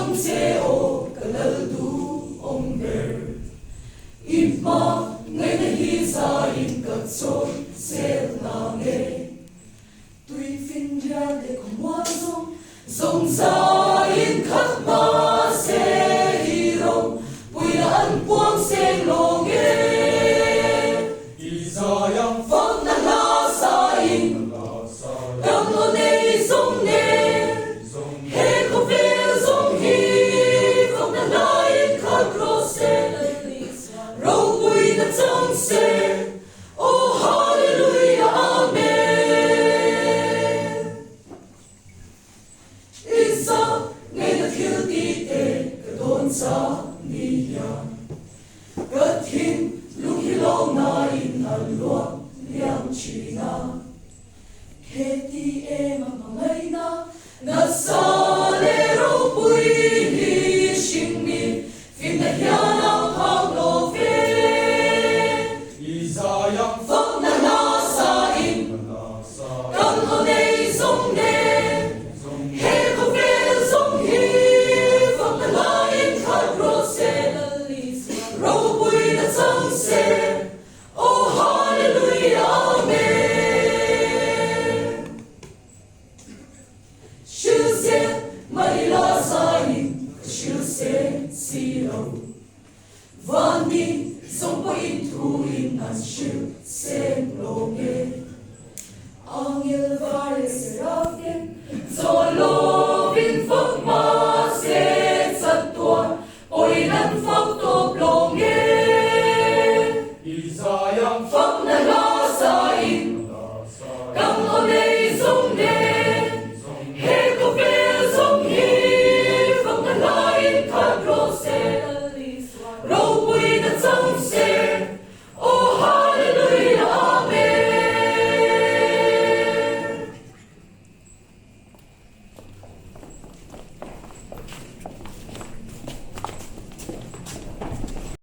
ang che aw ka lal duh awm ber. I hma ngaihna hi zaiin ka chawi zel nang e. Tui finrial leh khawmual zawng zawng zaiin khat hma se i ro puina an puang seng lawng e. I zai ang. Fakna hla sain kan aw nei zawng nen he khawvel zawng hi fakna hlain khat rawh se, ropuina chang se. Aw Hallelujah Amen. I za ngeina thil ti te ka dawn chak ni hian ka thin lung hi lawm nain a luah liam thin a. He ti em a hmangaihna nasa leh ropui hi hringmi finna hian a phak lo ve. I zai ang. Fakna hla sain kan aw nei zawng nen he khawvel zawng hi fakna hlain khat rawh se, ropuina chang se. Aw Hallelujah Amen. Hrilse Mahila zaiin ka hrilse si lo.